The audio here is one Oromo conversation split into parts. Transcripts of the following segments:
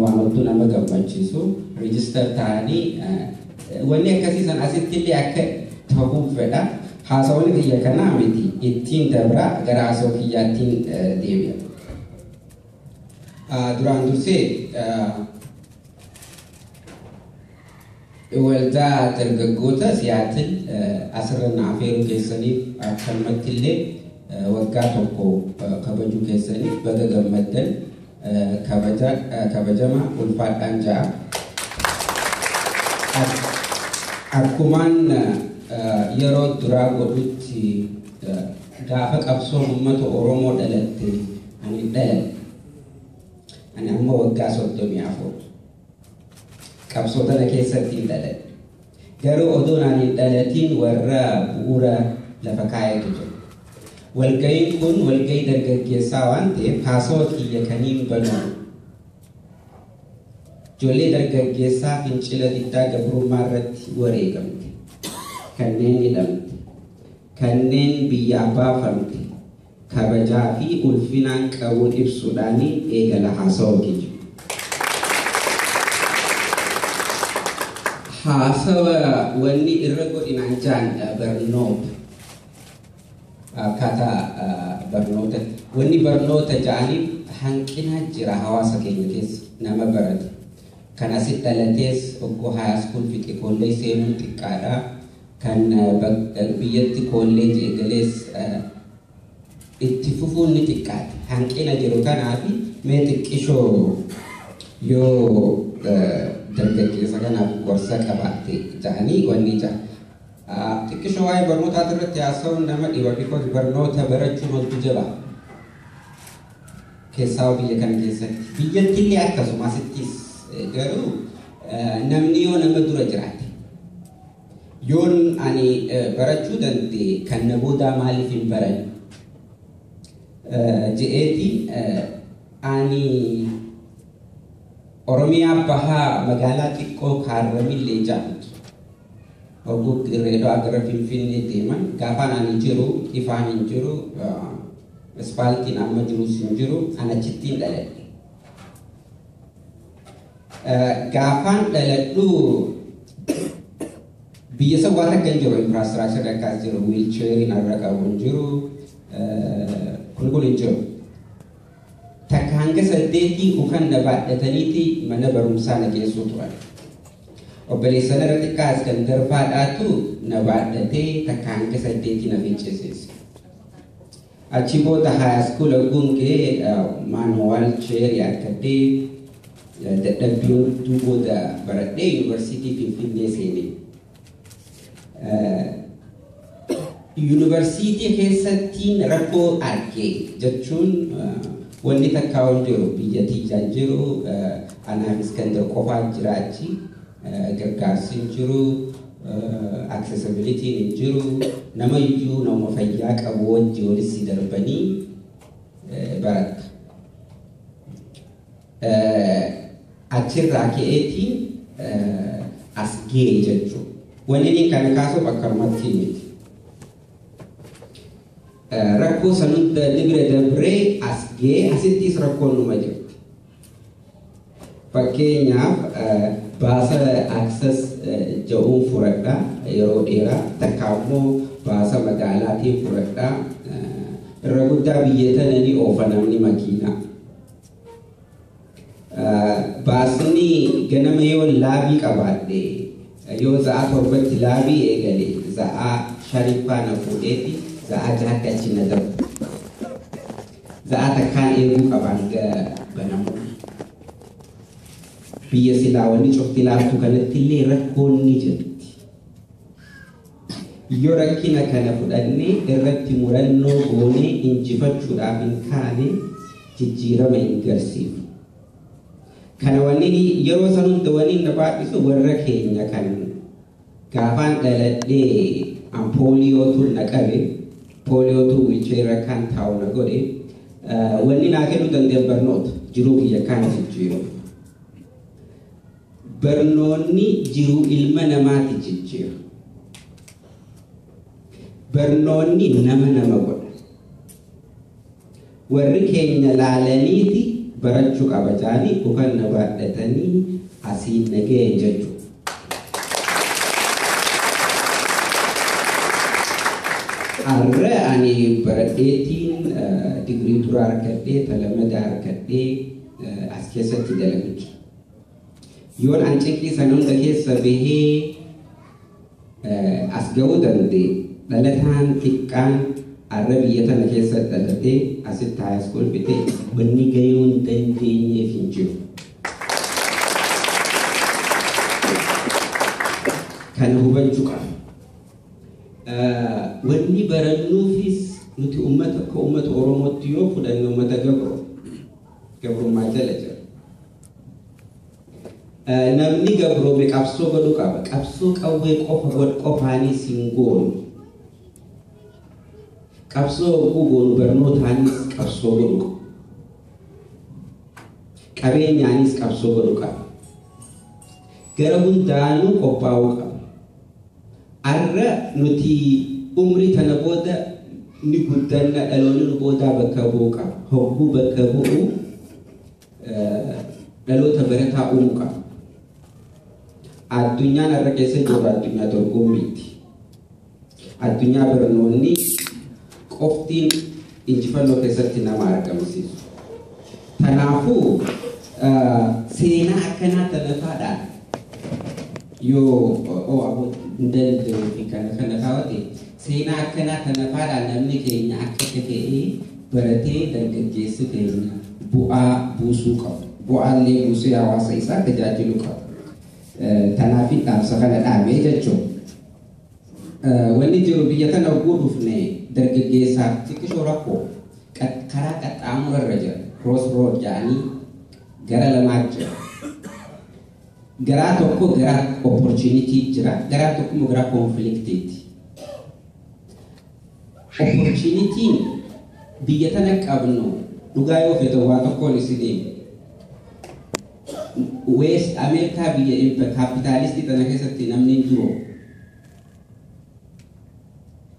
waan hedduu nama gammachiisu register ta'anii wanni akkasii san asitti illee akka ta'uuf fedha. Haasawni kiyya kanaa miti ittiin dabra gara haasawaa kiyyaattiin deebi'a. Duraan dursee waldaa dargaggoota Siyaatil asirra na afeeruu keessaniif akkanumatti illee waggaa tokko kabajuu keessaniif baga gammaddan kabajama ulfaadhaan ja'a. Akkumaan yeroo duraa godhutti gaafa qabsoon uummata Oromoo dhalatte ani dhaladhe. Ani amma waggaa 34 qabsoo tana keessatti hin dhaladhe. Garuu odoon ani hin dhalatiin warra bu'uura lafa kaayetu jira. Walga'iin kun walga'ii dargaggeessaa waan ta'eef haasawa kiyya kaniin banuu. Ijoollee dargaggeessaa fincila diddaa gabrummaa irratti wareegamte, kanneen hidhamte, kanneen biyyaa baafamte, kabajaa fi ulfinaan qabuun ibsuudhaan eegala haasawa kiyya. Haasawa wanni irra godhinaan jaan barnoota. Akkaataa barnoota. Wanni barnoota ja'aniif hanqina jira hawaasa keenya keessa nama barate. Kan asitti dhalatees oggoo high school fixe kollee seenuun xiqqaadha. Kan biyyatti kolleeji eegalees itti fufuun ni xiqqaate. Hanqina jiru kanaaf mee xiqqishoo yoo dargaggeessa kanaaf gorsa qabaatte ja'anii wanni ja'a. Xiqqishoo waa'ee barnootaa irratti haasa'uun nama dhiba because barnoota barachuun hedduu jabaa. Keessaa biyya kana keessatti. Biyyatti illee akkasuma asittis garuu namni yoo nama dura jiraate yoon ani barachuu danda'e kan na boodaa maaliif hin baranne je'eeti ani Oromiyaa bahaa magaalaa xiqqoo Kaarramillee jedhamtu hogguu Dirreedhaa gara Finfinnee deeman gaafaan ani jiru ifaan hin jiru ispaaltiin amma jirus hin jiru an achittiin dhaladhe. Gaafaan dhaladhu biyya san waan akka hin jiru infraastiraakcharii akkas jiru wiilcheeriin har'a qabu hin jiru kun kun hin jiru. Takka hanga 8 ukan na baadhataniiti mana barumsaa na geessuu turan. Obboleessa narra xiqqaa Iskandar Faadhaatu na baadhatee takka hanga 8 na fincisiise. Achi booda high school gungee maanuwaal cheerii akkadee dadhabbii hedduu booda baradhee yuunivarsiitii Finfinnee seenee. Yuunivarsiitii keessattiin rakkoo arge jechuun wanni takkaa hin jiru biyya tiijaan jiru anaaf Iskandar qofaa jira achi gargaarsi hin jiru accessibilitiin hin jiru nama iyyuu nama fayyaa qabu wajji walitti darbanii baratta. Achirraa ka'eetiin as ga'e jechuudha. Wanni inni kana kaasuuf akkanumatti miti. Rakkoo san hunda bira dabree as ga'e asittis rakkoon numa jirti. Fakkeenyaaf baasa access jedhuun fudhadha yeroo dheeraa takka immoo baasa magaalaatiin fudhadha. Irra guddaa biyya tana ni oofa namni makiinaa. Baasni ganama yoo laabii qabaadhe yoo sa'a 7tti laabii eegale sa'a 5 na fuudheeti sa'a 6tti achi na darbu. Sa'a takkaan eeguu qabaan ganamu. Biyya silaa wanni cufti laaftu kanatti illee rakkoon ni jirti. Yoo rakkina kana fudhannee irratti murannoo goonee injifachuudhaaf hin kaane jijjiirama hin garsiifu. Kana wanni yeroo san hunda wanni na baay'isu warra keenya kan gaafaan dhaladhee an pooliyootu na qabe pooliyootu wiilcheerra kan taa'u na godhe wanni naa kennuu danda'e barnoota jiruu kiyya kan jijjiiru. Barnoonni jiruu ilma namaati jijjiiru. Barnoonni nama nama godha. Warri keenya laalaniiti barachuu qaba jedhanii dhukan na baadhatanii asiin na ga'e jechuudha. Har'a ani baradheetiin digirii dura argadhee talamada argadhee as keessatti dalagu jira. Yoon an cinqii sana hunda keessa bahee as ga'uu danda'e dhalataan xiqqaan har'a biyya tana keessa dhalatee asitti high school fixee wanni gahuu hin dandeenyeef hin jiru. Kana hubachuu qaba. Wanni barannuufis nuti uummata akka uummata Oromootti yoo fudhanne uummata gabrummaa jala jira. Namni gabroome qabsoo godhuu qaba. Qabsoo qawwee qofa qofaanis hin goonu. Qabsoo oguu goonu barnootaanis qabsoo godhuu qaba. Qabeenyaanis qabsoo godhuu qaba. Gara hundaanuu qophaa'uu qaba. Har'a nuti umrii tana booda ni guddanna dhaloonni nu boodaa bakka bu'uu qaba. Hogguu bakka bu'u dhaloota barataa uumuu qaba. Addunyaan har'a keessa jirru addunyaa dorgommiiti. Addunyaa barnoonni qoftiin injifannoo keessatti nama argamsiisu. Kanaafuu seenaa akkanaa tanafaadhaan yoo aboo hin danda'u fi kana kana kaawwate seenaa akkanaa tanafaadhaan namni keenya akka ta'e baratee dargaggeessi keenya bu'aa buusuu qabu. Bu'aallee buusee hawaasa isaa tajaajiluu qabu. Kanaaf dhaamsa kana dhaabee jechuudha. Wanni jiru biyya tana oguu dhufne dargaggeessaaf xiqqishoo rakkoo karaa qaxxaamura irra jira. Cross road jedhanii gara lamaa jira. Garaa tokko gara opportunity jira, garaa tokko immoo gara conflictiiti. Opportunitiin biyya tana qabnu dhugaa yoo fedhan waa tokkoon isinii West America biyya kaapitaalistii tana keessatti namni hin jiru.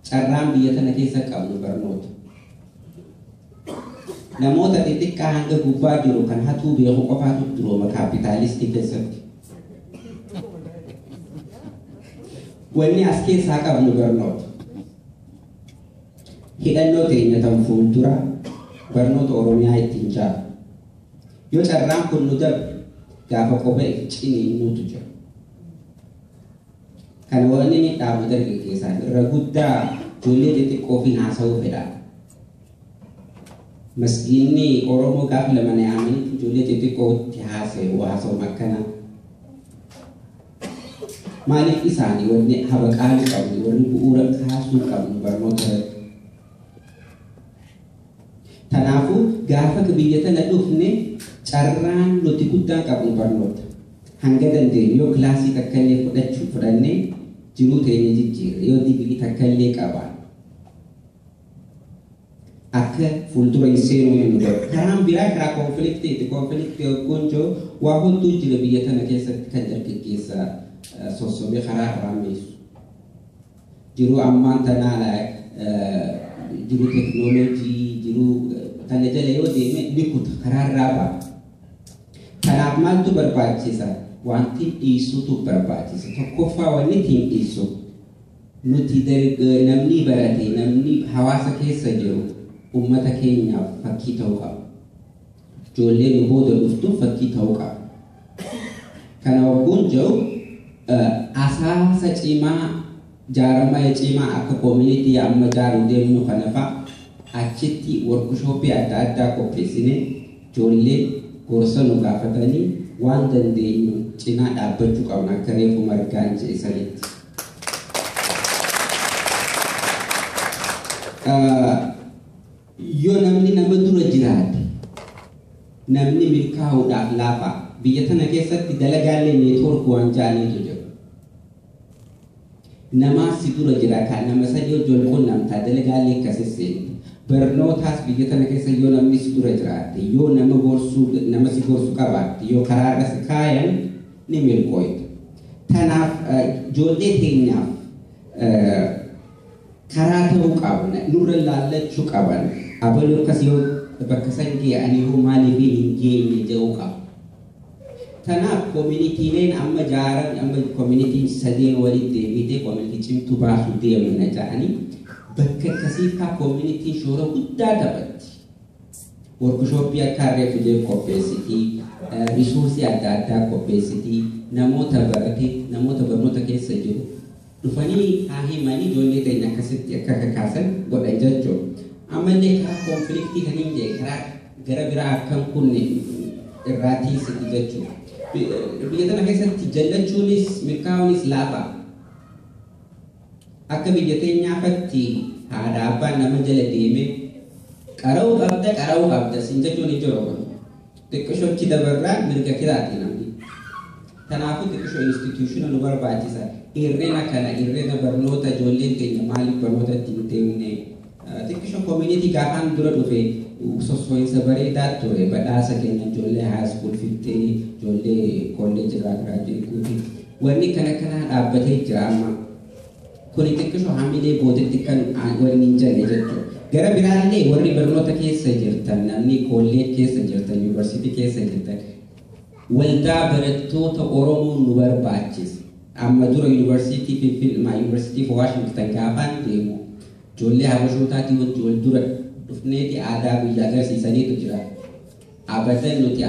Carraan biyya tana keessa qabnu barnoota. Namoota xixiqqaa hanga gubbaa jiru kan hatuu beeku qofaatu durooma kaapitaalistii keessatti. Wanni as keessaa qabnu barnoota. Hidhannoo teenya tan fuuldura barnoota Oromiyaa ittiin jaaru. Yoo carraan kun nu darbe gaafa kophee ciniinnuutu jira. Kana wanni inni dhaabu dargaggeessaa irra guddaa ijoollee xixiqqoo fi haasa'uu fedha. Masgiinni Oromoo gaafa lama na yaamanitti ijoollee xixiqqootti haasa'u akkana. Maaliif isaanii wanni habaqaaluu qabnu warri bu'uura kaasuu qabnu barnoota irratti. Kanaafuu gaafa biyya tana dhufne carraan nuti guddaan qabnu barnoota. Hanga dandeenyu yoo kilaasii takka illee fudhachuu fudhannee jiruu teenya jijjiirre yoo digirii takka illee qabaanne akka fuuldura hin seenuu hin godhu. Karaan biraa karaa konfliktiiti. Konfliktii yogguun jiru waa hunduu jira biyya tana keessatti kan dargaggeessa sossobee karaa irraa meessu. Jiruu ammaan tanaa jiruu teknooloojii jiruu kana jala yoo deeme ni kuta karaa irraa ba'a. Kanaaf maaltu barbaachisa? Wanti dhiisutu barbaachisa. Tokkoffaa wanni ittiin dhiisu nuti namni barate namni hawaasa keessa jiru uummata keenyaaf fakkii ta'uu qaba. Ijoollee nu booda dhuftu fakkii ta'uu qaba. Kana wagguun jiru asaasa cimaa jaarmaya cimaa akka koomunitii amma jaaruu deemnu kana fa'a achitti workshooppii adda addaa qopheessine ijoollee gorsa nu gaafatanii waan dandeenyu cinaa dhaabbachuu qabna akka reefu margaan jedhanitti. Yoo namni nama dura jiraate namni milkaa'uudhaaf laafa biyya tana keessatti dalagaalee neetwoorkii waan ja'aniitu jiru. Namaa si dura jira kan nama sadii hojii wal quunnamtaa dalagaalee akkasii seenti. Barnootaas biyya tana keessa yoo namni si dura jiraate yoo nama gorsuu nama si gorsu qabaatte yoo karaarra si kaayan ni milkooyta. Kanaaf ijoollee teenyaaf karaa ta'uu qabna nurra laallachuu qaban abaluu akkas yoo Bakka san ga'aniiru maaliif hin geenye jedhuu qaba. Kanaaf communityileen amma jaaran, amma communityn sadeen walitti deebitee community cimtuu baasuu deemna jedhanii, bakka akkasiifaa communityn shoora guddaa taphatti. Workshopii akka harree fidee qopheessitii, resourceii adda addaa qopheessitii, namoota barate, namoota barnoota keessa jiru dhufanii haa himanii, ijoollee teenya akkasitti akka kakaasan godhan jechuudha. Ammallee karaa conflictii kan hin jee karaa gara biraa akkan kunne irraa tiisiti jechuudha. Biyya tana keessatti jallachuunis milkaa'uunis laafa. Akka biyya teenyaafatti haadha abbaan nama jala deemee "Qara'uu qabda, qara'uu qabda" sin jechuun hin jiru kun. Xiqqishochi dabarraan mirga kiraati namni. Kanaafuu xiqqishoo institutiona nu barbaachisa. Hirrina kana, hirrina barnoota, ijoolleen keenya maaliif barnoota itti hin deemne? Xiqqishoo community gaafaan dura dhufe sossoo'insa bareedaa ture, badhaasa keenya, ijoollee high school fixxee, ijoollee kolleejii irraa graduate guuti. Wanni kana kanaa dhaabbatee jira amma. Kuni xiqqishoo hamilee boodetti kan wanni hin jenne jechuudha. Gara biraallee warri barnoota keessa jirtan, namni kolleej keessa jirtan, yuunivarsiitii keessa jirtan, waldaa barattoota Oromoo nu barbaachisa. Amma dura yuunivarsiitii Finfinnee, Yuunivarsiitii Washington gaafaan deemu, ijoollee habashootaatii wajji wal dura dhufneeti aadaa biyya agarsiisaniitu jira. Abadan nuti